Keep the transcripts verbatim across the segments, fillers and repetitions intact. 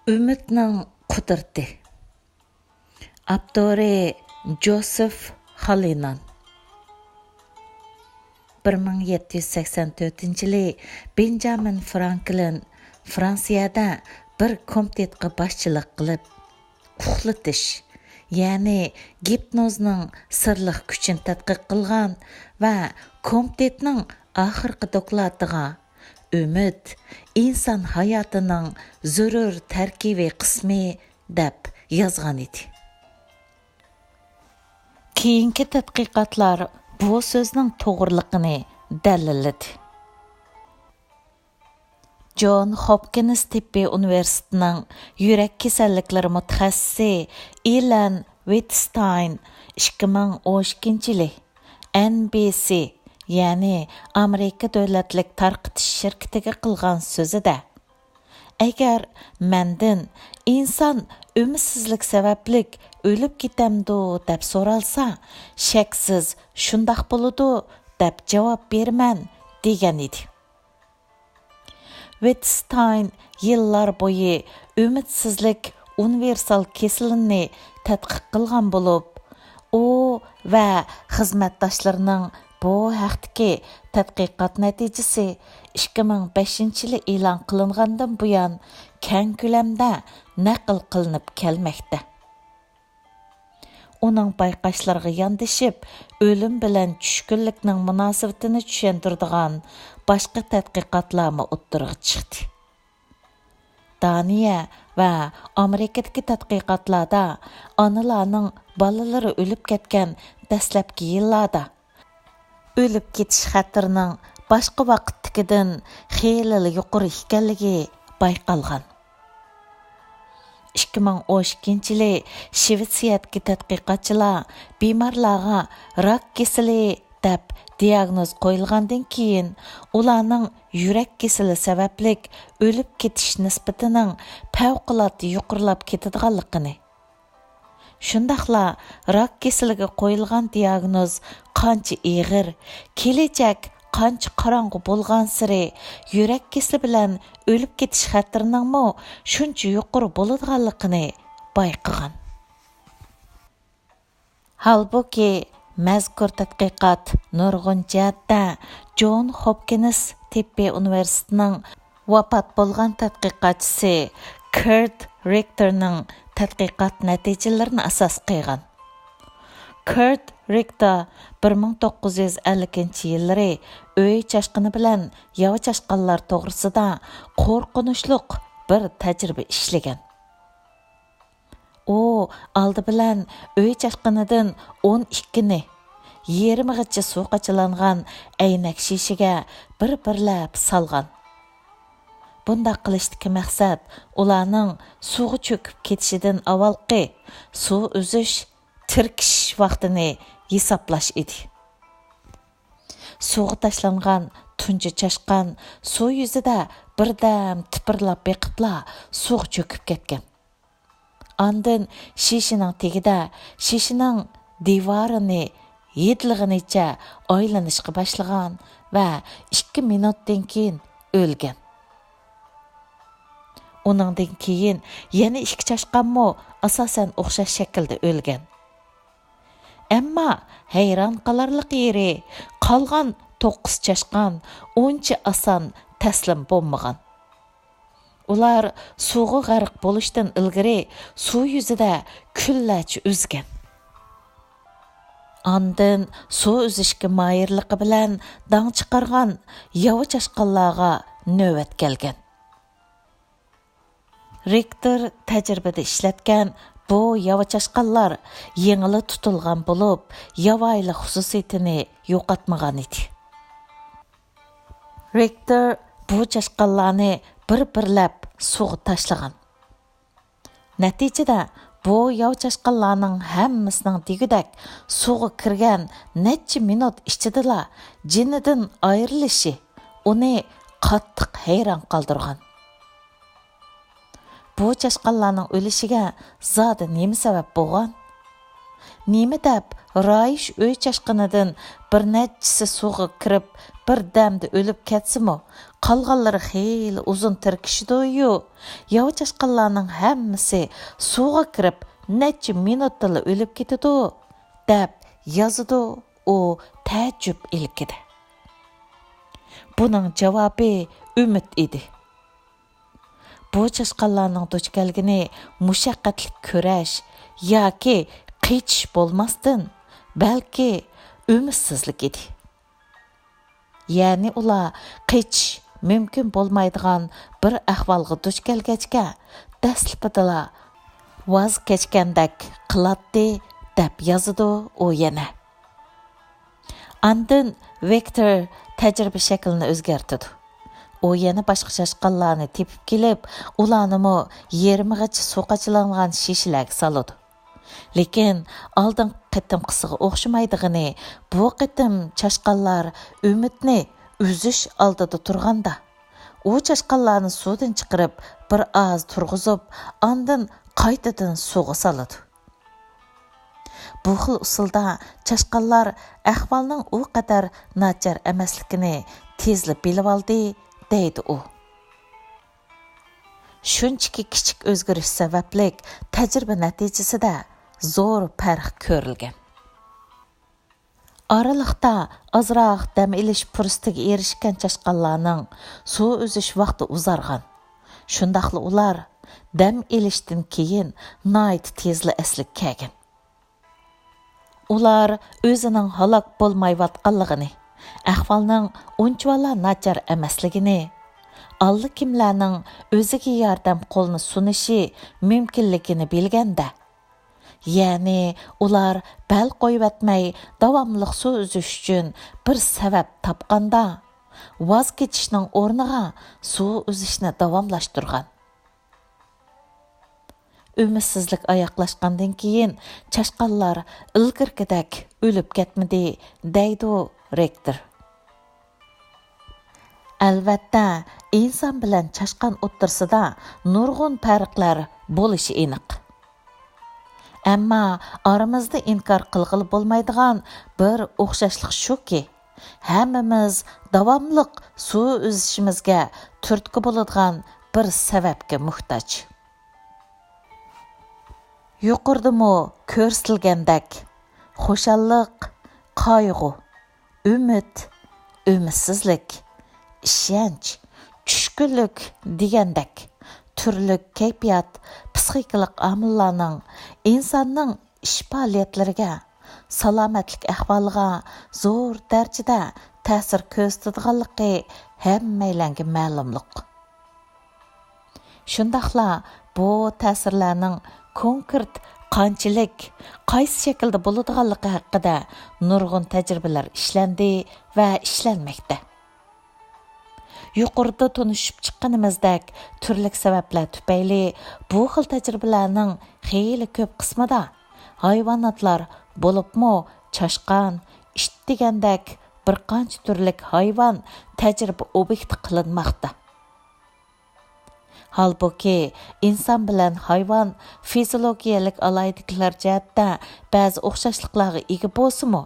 ئۈمىدنىڭ قۇدرىتى. ئاپتورى جوسېف خالىنان. بىر مىڭ يەتتە يۈز سەكسەن تۆتىنچى يىلى بېنجامىن فرانكلىن فرانسىيەدە بىر كومىتېتقا باشچىلىق قىلىپ، ئۇخلىتىش، يەنى گىپنوزنىڭ سىرلىق كۈچىنى تەتقىق قىلغان ۋە كومىتېتنىڭ ئاخىرقى دوكلاتىغا «ئۈمىد ئىنسان ھاياتىنىڭ زۆرۈر تەركىبىي قىسمى» دەپ يازغان ئىدى. كېيىنكى تەتقىقاتلار بۇ سۆزنىڭ توغرىلىقىنى دەلىللىدى. جون خوپكىنس تېببىي ئۇنىۋېرسىتېتىنىڭ يۈرەك كېسەللىكلىرى مۇتەخەسسىسى ئىلەن ۋىتستاين ئىككى مىڭ ئون ئىككىنچى يىلى ئېن بى سى، يەنى ئامېرىكا دۆلەتلىك تارقىتىش شىركىتىگە قىلغان سۆزىدە، «ئەگەر مەندىن ئىنسان ئۈمىدسىزلىك سەۋەبلىك ئۆلۈپ كېتەمدۇ دەپ سورالسا، شەكسىز شۇنداق بولىدۇ دەپ جاۋاب بېرىمەن» دېگەن ئىدى. ۋىتستاين يىللار بويى ئۈمىدسىزلىك ئۇنىۋېرسال كېسىلىنى تەتقىق قىلغان بولۇپ، ئۇ ۋە خىزمەتداشلىرىنىڭ بۇ ھەقتىكى تەتقىقات نەتىجىسى ئىككى مىڭ بەشىنچى يىلى ئېلان قىلىنغاندىن بۇيان، كەڭ كۆلەمدە نەقىل قىلىنىپ كەلمەكتە. ئۇنىڭ بايقاشلىرىغا ياندىشىپ، ئۆلۈم بىلەن چۈشكۈنلۈكنىڭ مۇناسىۋىتىنى چۈشەندۈرىدىغان باشقا تەتقىقاتلارمۇ ئوتتۇرىغا چىقتى. دانىيە ۋە ئامېرىكىدىكى تەتقىقاتلاردا ئانىلارنىڭ بالىلىرى ئۆلۈپ كەتكەن دەسلەپكى يىللاردا ئۆلۈپ كېتىش خەتىرىنىڭ باشقا ۋاقىتتىكىدىن خېلىلا يۇقىرى ئىكەنلىكى بايقالغان. ئىككى مىڭ ئون ئىككىنچى يىلى شىۋېتسىيەدىكى تەتقىقاتچىلار بىمارلارغا راك كېسىلى دەپ دىياگنوز قويۇلغاندىن كېيىن، ئۇلارنىڭ يۈرەك كېسىلى سەۋەبلىك ئۆلۈپ كېتىش نىسبىتىنىڭ پەۋقۇلئاددە يۇقىرىلاپ كېتىدىغانلىقىنى، شۇنداقلا راك كېسىلىگە قويۇلغان دىياگنوز قانچە ئېغىر، كېلەچەك قانچە قاراڭغۇ بولغانسېرى، يۈرەك كېسىلى بىلەن ئۆلۈپ كېتىش خەتىرىنىڭمۇ شۇنچە يۇقىرى بولىدىغانلىقىنى بايقىغان. ھالبۇكى، مەزكۇر تەتقىقات نۇرغۇن جەھەتتە جون خوپكىنس تېببىي ئۇنىۋېرسىتېتىنىڭ ۋاپات بولغان تەتقىقاتچىسى كىرت رىكتېرنىڭ تەتقىقات نەتىجىلىرىنى ئاساس قىلغان. كىرت رىكتېر بىر مىڭ توققۇز يۈز ئەللىكىنچى يىللىرى ئۆي چاشقىنى بىلەن ياۋا چاشقانلار توغرىسىدا قورقۇنچلۇق بىر تەجرىبە ئىشلىگەن. ئۇ ئالدى بىلەن ئۆي چاشقىنىدىن ئون ئىككىنى يېرىمىغىچە سۇ قاچىلانغان ئەينەك شېشىگە بىر-بىرلەپ سالغان. بۇنداق قىلىشتىكى مەقسەت ئۇلارنىڭ سۇغا چۆكۈپ كېتىشىدىن ئاۋۋالقى سۇ ئۈزۈش، تىركىشىش ۋاقتىنى ھېسابلاش ئىدى. سۇغا تاشلانغان تۇنجى چاشقان سۇ يۈزىدە بىردەم تىپىرلاپ بېقىپلا سۇغا چۆكۈپ كەتكەن. ئاندىن شېشىنىڭ تېگىدە شېشىنىڭ دىۋارىنى ھىدلىغىنىچە ئايلىنىشقا باشلىغان ۋە ئىككى مىنۇتتىن كېيىن ئۆلگەن. ئۇنىڭدىن كېيىن يەنە ئىككى چاشقانمۇ ئاساسەن ئوخشاش شەكىلدە ئۆلگەن. ئەمما ھەيران قالارلىق يېرى، قالغان توققۇز چاشقان ئۇنچە ئاسان تەسلىم بولمىغان. ئۇلار سۇغا غەرق بولۇشتىن ئىلگىرى سۇ يۈزىدە كۈنلەرچە ئۈزگەن. ئاندىن سۇ ئۈزۈشكە ماھىرلىقى بىلەن داڭ چىقارغان ياۋا چاشقانلارغا نۆۋەت كەلگەن. رىكتېر تەجرىبىدە ئىشلەتكەن بۇ ياۋا چاشقانلار يېڭىلا تۇتۇلغان بولۇپ، ياۋايىلىق خۇسۇسىيىتىنى يوقاتمىغان ئىدى. رىكتېر بۇ چاشقانلارنى بىر-بىرلەپ سۇغا تاشلىغان. نەتىجىدە، بۇ ياۋا چاشقانلارنىڭ ھەممىسىنىڭ دېگۈدەك سۇغا كىرگەن نەچچە مىنۇت ئىچىدىلا جېنىدىن ئايرىلىشى ئۇنى قاتتىق ھەيران قالدۇرغان. بۇ چاشقانلارنىڭ ئۆلۈشىگە زادى نېمە سەۋەب بولغان؟ نېمە دەپ رايىش ئۆي چاشقىنىدىن بىر نەچچىسى سۇغا كىرىپ، بىر دەمدە ئۆلۈپ كەتسىمۇ، قالغانلىرى خېلى ئۇزۇن تىركىشىدۇ-يۇ. ياۋا چاشقانلارنىڭ ھەممىسى سۇغا كىرىپ، نەچچە مىنۇتتىلا ئۆلۈپ كېتىدۇ، دەپ يازىدۇ ئۇ تەئەججۈپ ئىلكىدە. بۇنىڭ جاۋابى ئۈمىد ئىدى. بۇ چاشقانلارنىڭ دۇچ كەلگىنى مۇشەققەتلىك كۈرەش ياكى قېچىش بولماستىن، بەلكى ئۈمىدسىزلىك ئىدى. يەنى ئۇلار قېچىش مۇمكىن بولمايدىغان بىر ئەھۋالغا دۇچ كەلگەچكە، دەسلىپىدىلا ۋاز كەچكەندەك قىلاتتى، دەپ يازىدۇ ئۇ يەنە. ئاندىن ۋىكتور تەجرىبە شەكلىنى ئۆزگەرتىدۇ. ئۇ يەنە باشقا چاشقانلارنى تېپىپ كېلىپ، ئۇلارنىمۇ يېرىمىغىچە سۇ قاچىلانغان شېشىلەرگە سالىدۇ. لېكىن ئالدىنقى قېتىمقىسىغا ئوخشىمايدىغىنى، بۇ قېتىم چاشقانلار ئۈمىدنى ئۈزۈش ئالدىدا تۇرغاندا، ئۇ چاشقانلارنى سۇدىن چىقىرىپ، بىر ئاز تۇرغۇزۇپ، ئاندىن قايتىدىن سۇغا سالىدۇ. بۇ خىل ئۇسۇلدا چاشقانلار ئەھۋالنىڭ ئۇ قەدەر ناچار ئەمەسلىكىنى تېزلا بىلىۋالدى، دەيدۇ ئۇ. شۇنچىكى كىچىك ئۆزگىرىش سەۋەبلىك تەجرىبە نەتىجىسىدە زور پەرق كۆرۈلگەن. ئارىلىقتا ئازراق دەم ئېلىش پۇرسىتىگە ئېرىشكەن چاشقانلارنىڭ سۇ ئۈزۈش ۋاقتى ئۇزارغان. شۇنداقلا ئۇلار دەم ئېلىشتىن كېيىن ناھايىتى تېزلا ئەسلىگە كەلگەن. ئۇلار ئۆزىنىڭ ھالاك بولمايۋاتقانلىقىنى، ئەھۋالنىڭ ئۇنچىۋالا ناچار ئەمەسلىكىنى، ئاللىكىملەرنىڭ ئۆزىگە ياردەم قولىنى سۇنۇشى مۇمكىنلىكىنى بىلگەندە، يەنى ئۇلار بەل قويۇۋەتمەي داۋاملىق سۇ ئۈزۈش ئۈچۈن بىر سەۋەب تاپقاندا، ۋاز كېچىشنىڭ ئورنىغا سۇ ئۈزۈشنى داۋاملاشتۇرغان. ئۈمىدسىزلىك ئاياغلاشقاندىن كېيىن، چاشقانلار ئىلگىرىكىدەك ئۆلۈپ كەتمىدى، دەيدۇ رېكتور. ئەلۋەتتە، ئىنسان بىلەن چاشقان ئوتتۇرىسىدا نۇرغۇن پەرقلەر بولۇشى ئېنىق. ئەمما ئارىمىزدا ئىنكار قىلغىلى بولمايدىغان بىر ئوخشاشلىق شۇكى، ھەممىمىز داۋاملىق سۇ ئۈزۈشىمىزگە تۈرتكە بولىدىغان بىر سەۋەبكە موھتاج. يۇقىرىدىمۇ كۆرسىتىلگەندەك، خۇشاللىق، قايغۇ، ئۈمىد، ئۈمىدسىزلىك، ئىشەنچ، چۈشكۈنلۈك دېگەندەك تۈرلۈك كەيپىيات، پىسخىكىلىق ئامىللارنىڭ ئىنساننىڭ ئىش پائالىيەتلىرىگە، سالامەتلىك ئەھۋالىغا زور دەرىجىدە تەسىر كۆرسىتىدىغانلىقى ھەممەيلەنگە مەلۇملۇق. شۇنداقلا بۇ تەسىرلەرنىڭ كونكرېت قانچىلىك، قايسى شەكىلدە بولىدىغانلىقى ھەققىدە نۇرغۇن تەجرىبىلەر ئىشلەندى ۋە ئىشلەنمەكتە. يۇقىرىدا تونۇشۇپ چىققىنىمىزدەك، تۈرلۈك سەۋەبلەر تۈپەيلى بۇ خىل تەجرىبىلەرنىڭ خېلى كۆپ قىسمىدا ھايۋاناتلار، بولۇپمۇ چاشقان، ئىت دېگەندەك بىر قانچە تۈرلۈك ھايۋان تەجرىبە ئوبيېكتى قىلىنماقتا. ھالبۇكى، ئىنسان بىلەن ھايۋان فىزىيولوگىيەلىك ئالاھىدىلىكلەر جەھەتتە بەزى ئوخشاشلىقلارغا ئىگە بولسىمۇ،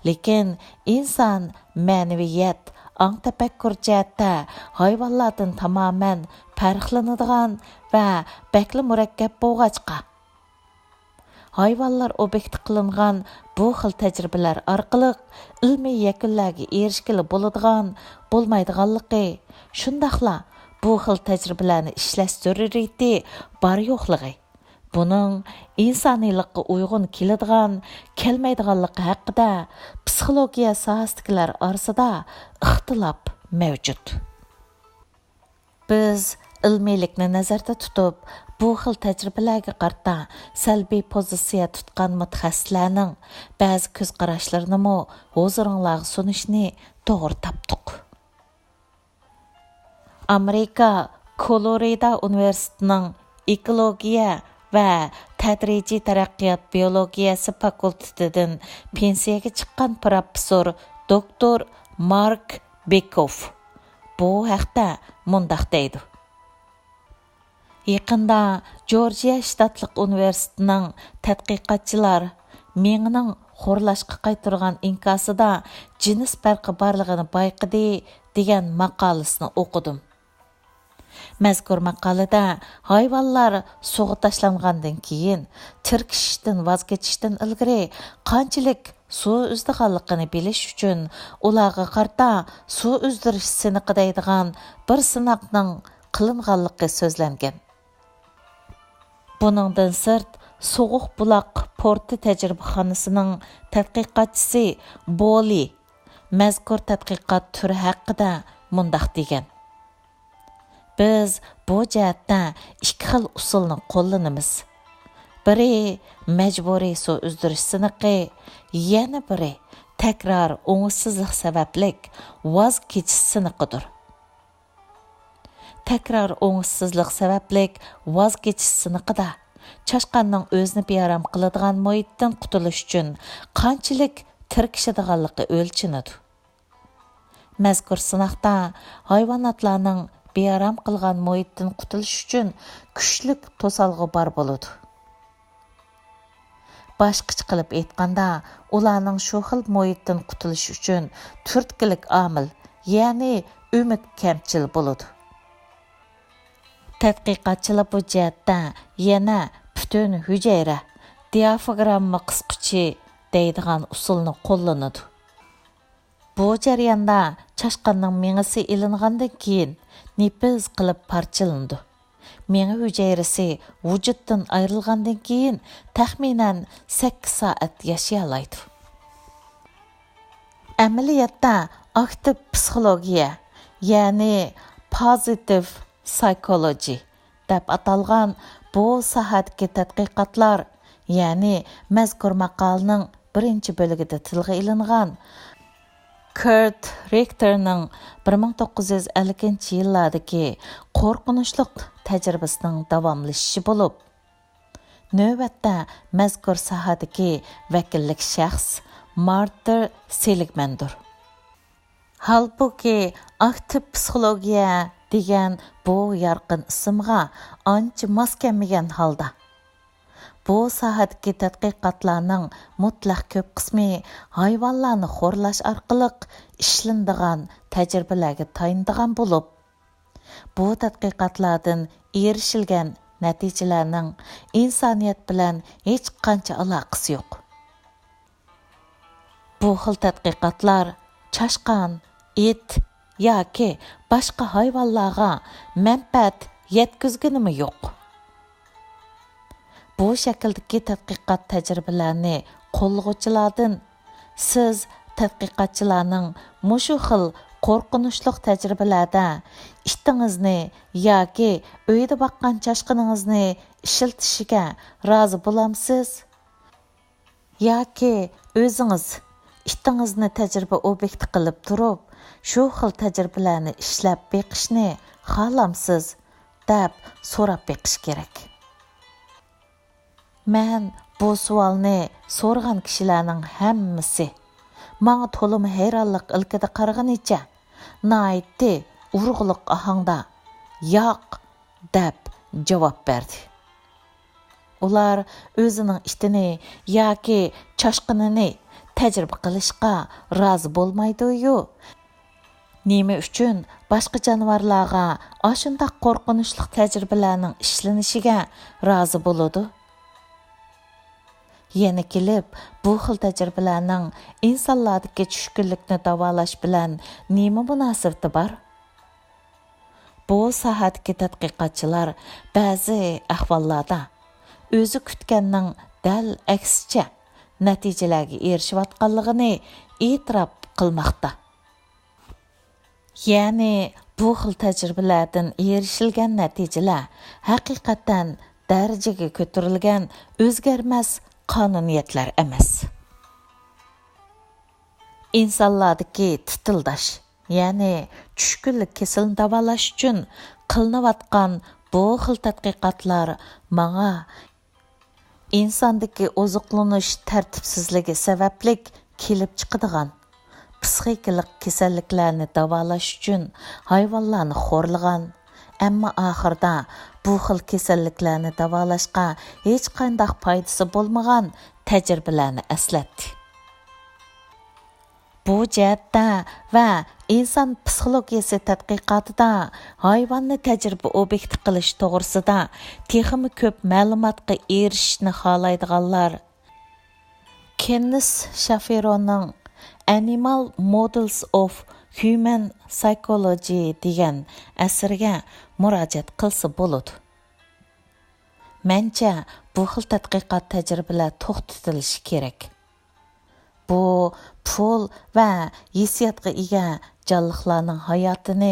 لېكىن ئىنسان مەنىۋىيەت، ئاڭ تەپەككۇر جەھەتتە ھايۋانلاردىن تامامەن پەرقلىنىدىغان ۋە بەكلا مۇرەككەپ بولغاچقا، ھايۋانلار ئوبيېكتى قىلىنغان بۇ خىل تەجرىبىلەر ئارقىلىق ئىلمىي يەكۈنلەرگە ئېرىشكىلى بولىدىغان، بولمايدىغانلىقى، شۇنداقلا بۇ خىل تەجرىبىلەرنى ئىشلەش زۆرۈرىيىتى بار-يوقلۇقى، بۇنىڭ ئىنسانىيلىققا ئۇيغۇن كېلىدىغان، كەلمەيدىغانلىقى ھەققىدە پسىخولوگىيە ساھەسىدىكىلەر ئارىسىدا ئىختىلاپ مەۋجۇت. بىز ئىلمىيلىكنى نەزەردە تۇتۇپ، بۇ خىل تەجرىبىلەرگە قارىتا سەلبىي پوزىتسىيە تۇتقان مۇتەخەسسىسلەرنىڭ بەزى كۆز قاراشلىرىنىمۇ ھۇزۇرۇڭلارغا سۇنۇشنى توغرا تاپتۇق. ئامېرىكا كولورىدا ئۇنىۋېرسىتېتىنىڭ ئېكولوگىيە ۋە تەدرىجىي تەرەققىيات بىيولوگىيەسى فاكۇلتېتىدىن پېنسىيەگە چىققان پىروفېسسور دوكتور مارك بېكوف بۇ ھەقتە مۇنداق دەيدۇ: يېقىندا جورجىيە شتاتلىق ئۇنىۋېرسىتېتىنىڭ تەتقىقاتچىلار مېڭىنىڭ خورلاشقا قايتۇرغان ئىنكاسىدا جىنس پەرقى بارلىقىنى بايقىدى دېگەن ماقالىسىنى ئوقۇدۇم. مەزكۇر ماقالىدە ھايۋانلار سۇغا تاشلانغاندىن كېيىن تىركىشىشتىن ۋاز كېچىشتىن ئىلگىرى قانچىلىك سۇ ئۈزىدىغانلىقىنى بىلىش ئۈچۈن ئۇلارغا قارىتا سۇ ئۈزدۈرۈش سىنىقى دەيدىغان بىر سىناقنىڭ قىلىنغانلىقى سۆزلەنگەن. بۇنىڭدىن سىرت، سوغۇق بۇلاق پورتى تەجرىبىخانىسىنىڭ تەتقىقاتچىسى بولى مەزكۇر تەتقىقات تۈرى ھەققىدە مۇنداق دېگەن: بىز بۇ جەھەتتە ئىككى خىل ئۇسۇلنى قوللىنىمىز. بىرى مەجبۇرىي سۇ ئۈزدۈرۈش سىنىقى، يەنە بىرى تەكرار ئوڭۇشسىزلىق سەۋەبلىك ۋاز كېچىش سىنىقىدۇر. تەكرار ئوڭۇشسىزلىق سەۋەبلىك ۋاز كېچىش سىنىقىدا چاشقاننىڭ ئۆزىنى بىئارام قىلىدىغان مۇھىتتىن قۇتۇلۇش ئۈچۈن قانچىلىك تىركىشىدىغانلىقى ئۆلچىنىدۇ. مەزكۇر سىناقتا ھايۋاناتلارنىڭ بىئارام قىلغان مۇھىتتىن قۇتۇلۇش ئۈچۈن كۈچلۈك توسالغۇ بار بولىدۇ. باشقىچە قىلىپ ئېيتقاندا، ئۇلارنىڭ شۇ خىل مۇھىتتىن قۇتۇلۇش ئۈچۈن تۈرتكىلىك ئامىل، يەنى ئۈمىد كەمچىل بولىدۇ. تەتقىقاتچىلار بۇ جەھەتتە يەنە پۈتۈن ھۈجەيرە، دىئافراگمما قىسقۇچى دەيدىغان ئۇسۇلنى قوللىنىدۇ. بۇ جەرياندا چاشقاننىڭ مېڭىسى ئېلىنغاندىن كېيىن نېپىز قىلىپ پارچىلىنىدۇ. مېڭە ھۈجەيرىسى ۋۇجۇدتىن ئايرىلغاندىن كېيىن تەخمىنەن سەككىز سائەت ياشىيالايدۇ. ئەمەلىيەتتە ئاكتىپ پسىخولوگىيە، يەنى پازىتىپ سايكولوجى دەپ ئاتالغان بۇ ساھەدىكى تەتقىقاتلار، يەنى مەزكۇر ماقالىنىڭ بىرىنچى بۆلىكىدە تىلغا ئېلىنغان كۇرت رىختېرنىڭ بىر مىڭ توققۇز يۈز ئەللىكىنچى يىللاردىكى قورقۇنچلۇق تەجرىبىسىنىڭ داۋاملىشىشى بولۇپ، نۆۋەتتە مەزكۇر ساھەدىكى ۋەكىللىك شەخس مارتىر سېلىگمەندۇر. ھالبۇكى، ئاكتىپ پسىخولوگىيە دېگەن بۇ يارقىن ئىسىمغا ئانچە ماس كەلمىگەن ھالدا، بۇ ساھەدىكى تەتقىقاتلارنىڭ مۇتلەق كۆپ قىسمى ھايۋانلارنى خورلاش ئارقىلىق ئىشلىنىدىغان تەجرىبىلەرگە تايىنىدىغان بولۇپ، بۇ تەتقىقاتلاردىن ئېرىشىلگەن نەتىجىلەرنىڭ ئىنسانىيەت بىلەن ھېچقانچە ئالاقىسى يوق. بۇ خىل تەتقىقاتلار چاشقان، ئىت ياكى باشقا ھايۋانلارغا مەنپەئەت يەتكۈزگىنىمۇ يوق. بۇ شەكىلدىكى تەتقىقات تەجرىبىلەرنى قوللىغۇچىلاردىن، سىز تەتقىقاتچىلارنىڭ مۇشۇ خىل قورقۇنچلۇق تەجرىبىلەردە ئىتىڭىزنى ياكى ئۆيدە باققان چاشقىنىڭىزنى ئىشلىتىشىگە رازى بولامسىز؟ ياكى ئۆزىڭىز ئىتىڭىزنى تەجرىبە ئوبيېكتى قىلىپ تۇرۇپ، شۇ خىل تەجرىبىلەرنى ئىشلەپ بېقىشنى خالامسىز؟ دەپ سوراپ بېقىش كېرەك. مەن بۇ سوئالنى سورىغان كىشىلەرنىڭ ھەممىسى ماڭا تولىمۇ ھەيرانلىق ئىلكىدە قارىغىنىچە، ناھايىتى ئۇرغۇلۇق ئاھاڭدا «ياق!» دەپ جاۋاب بەردى. ئۇلار ئۆزىنىڭ ئىتىنى ياكى چاشقىنىنى تەجرىبە قىلىشقا رازى بولمايدۇ-يۇ، نېمە ئۈچۈن باشقا جانىۋارلارغا ئاشۇنداق قورقۇنچلۇق تەجرىبىلەرنىڭ ئىشلىنىشىگە رازى بولىدۇ؟ يەنە كېلىپ، بۇ خىل تەجرىبىلەرنىڭ ئىنسانلاردىكى چۈشكۈنلۈكنى داۋالاش بىلەن نېمە مۇناسىۋىتى بار؟ بۇ ساھەدىكى تەتقىقاتچىلار بەزى ئەھۋاللاردا ئۆزى كۈتكەننىڭ دەل ئەكسىچە نەتىجىلەرگە ئېرىشىۋاتقانلىقىنى ئېتىراپ قىلماقتا. يەنى بۇ خىل تەجرىبىلەردىن ئېرىشىلگەن نەتىجىلەر ھەقىقەتەن دەرىجىگە كۆتۈرۈلگەن ئۆزگەرمەس قانۇنىيەتلەر ئەمەس. ئىنسانلاردىكى تىتىلداش، يەنى چۈشكۈنلۈك كېسىلىنى داۋالاش ئۈچۈن قىلىنىۋاتقان بۇ خىل تەتقىقاتلار ماڭا ئىنساندىكى ئوزۇقلىنىش تەرتىپسىزلىكى سەۋەبلىك كېلىپ چىقىدىغان پسىخىكىلىق كېسەللىكلەرنى داۋالاش ئۈچۈن ھايۋانلارنى خورلىغان، ئەمما ئاخىرىدا بۇ خىل كېسەللىكلەرنى داۋالاشقا ھېچقانداق پايدىسى بولمىغان تەجرىبىلەرنى ئەسلەتتى. بۇ جەھەتتە ۋە ئىنسان پسىخولوگىيەسى تەتقىقاتىدا ھايۋاننى تەجرىبە ئوبيېكتى قىلىش توغرىسىدا تېخىمۇ كۆپ مەلۇماتقا ئېرىشىشنى خالايدىغانلار كېننېس شافىرونىڭ Animal Models of Human Psychology دېگەن ئەسىرىگە مۇراجىئەت قىلسا بولىدۇ. مەنچە، بۇ خىل تەتقىقات تەجرىبىلەر توختىتىلىشى كېرەك. بۇ پۇل ۋە ھېسسىياتقا ئىگە جانلىقلارنىڭ ھاياتىنى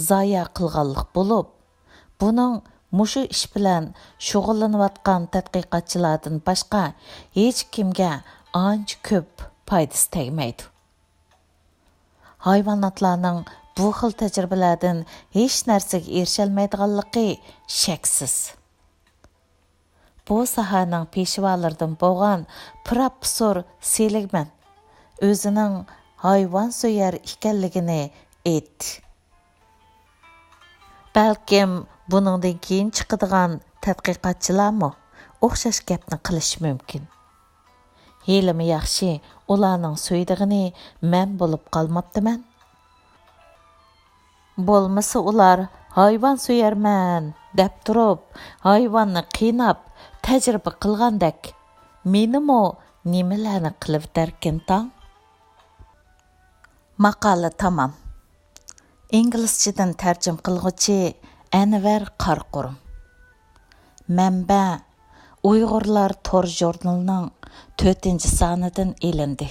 زايە قىلغانلىق بولۇپ، بۇنىڭ مۇشۇ ئىش بىلەن شۇغۇللىنىۋاتقان تەتقىقاتچىلاردىن باشقا ھېچكىمگە ئانچە كۆپ پايدىسى تەگمەيدۇ. ھايۋاناتلارنىڭ بۇ خىل تەجرىبىلەردىن ھېچ نەرسىگە ئېرىشەلمەيدىغانلىقى شەكسىز. بۇ ساھەنىڭ پېشۋالىرىدىن بولغان پروفېسسور سېلىگمەن ئۆزىنىڭ ھايۋانسۆيەر ئىكەنلىكىنى ئېيتتى. بەلكىم بۇنىڭدىن كېيىن چىقىدىغان تەتقىقاتچىلارمۇ ئوخشاش گەپنى قىلىشى مۇمكىن. ھېلىمۇ ياخشى، ئۇلارنىڭ سۆيىدىغىنى مەن بولۇپ قالماپتىمەن. بولمىسا ئۇلار ھايۋان سۆيەرمەن دەپ تۇرۇپ، ھايۋاننى قىيناپ تەجرىبە قىلغاندەك، مېنىمۇ نېمىلەرنى قىلىۋېتەركىن تاڭ؟ ماقالە تامام. ئىنگلىزچىدىن تەرجىمە قىلغۇچى ئەنۋەر قاراقۇرۇم. مەنبە: ئۇيغۇرلار تور ژۇرنىلىنىڭ تۆتىنچى سانىدىن ئېلىندى.